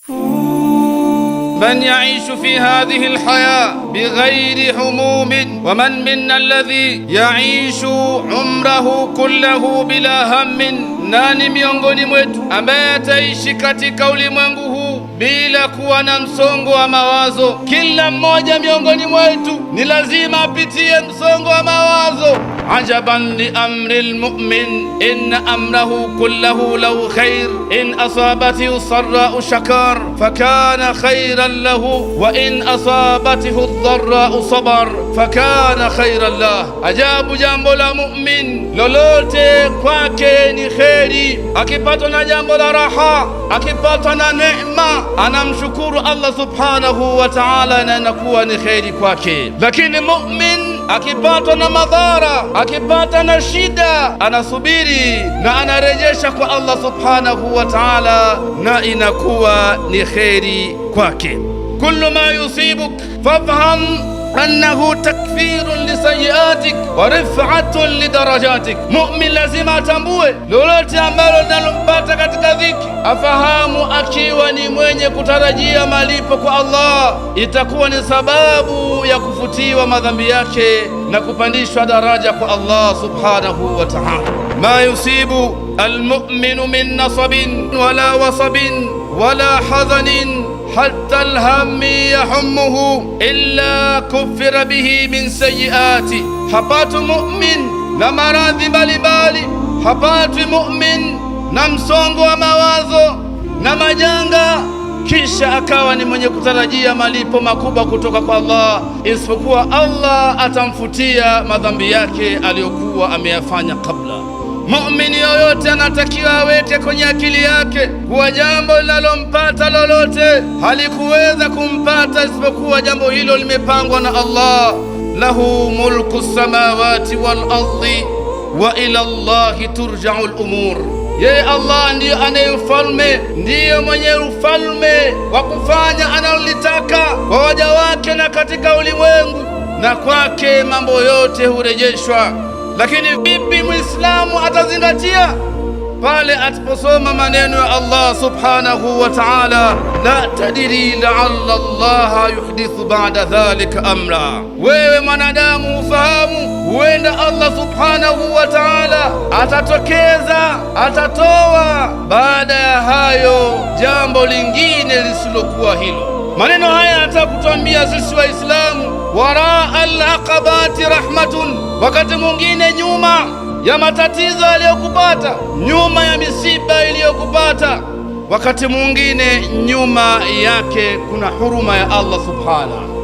من يعيش في هذه الحياة بغير هموم، ومن منا الذي يعيش عمره كله بلا هم؟ Nani miongoni mwetu ambaye ataishi katika ulimwengu huu bila kuwa na msongo wa mawazo? Kila mmoja miongoni mwetu ni lazima apitie msongo wa mawazo. عجبا لأمر المؤمن إن أمره كله له خير، إن أصابته السراء شكر فكان خيرا له، وإن أصابته الضراء صبر فكان خيرا له. Ajabu jambo la mumin, lolote kwake ni kheri. Akipatwa na jambo la raha, akipatwa na neema, anamshukuru Allah سبحانه وتعالى na inakuwa ni kheri kwake. Lakini mumin akipatwa na madhara, akipata na shida, anasubiri na anarejesha kwa Allah سبحانه وتعالى, na inakuwa ni kheri kwake. كل ما يصيبك فافهم أنه تكفير لسيئاتك ورفعة لدرجاتك. Mumin lazima atambue lolote ambalo linalompata katika dhiki, afahamu akiwa ni mwenye kutarajia malipo kwa Allah, itakuwa ni sababu ya kufutiwa madhambi yake na kupandishwa daraja kwa Allah سبحانه وتعالى. ما يصيب المؤمن من نصب ولا وصب ولا حزن حتى الهم يهمه إلا كفر به من سيئاته. Hapatwi mumin na maradhi mbalimbali, hapatwi mumin na msongo wa mawazo na majanga, kisha akawa ni mwenye kutarajia malipo makubwa kutoka kwa Allah, isipokuwa Allah atamfutia madhambi yake aliyokuwa ameyafanya kabla. Muumini yoyote anatakiwa aweke kwenye akili yake kuwa jambo linalompata lolote halikuweza kumpata isipokuwa jambo hilo limepangwa na Allah. له ملك السماوات والأرض وإلى الله ترجع الأمور. Yeye Allah ndiyo anaye ufalme, ndiyo mwenye ufalme wa kufanya analolitaka kwa waja wake na katika ulimwengu, na kwake mambo yote hurejeshwa. Lakini vipi Muislamu atazingatia pale ataposoma maneno ya Allah سبحانه وتعالى، لا تدري لعل الله يحدث بعد ذلك أمرا. Wewe mwanadamu ufahamu, huenda Allah سبحانه وتعالى atatokeza, atatoa baada ya hayo jambo lingine lisilokuwa hilo. Maneno haya yanataka kutuambia sisi Waislamu, وراء العقبات رحمة, wakati mwingine nyuma ya matatizo yaliyokupata, nyuma ya misiba iliyokupata, wakati mwingine nyuma yake kuna huruma ya Allah سبحانه.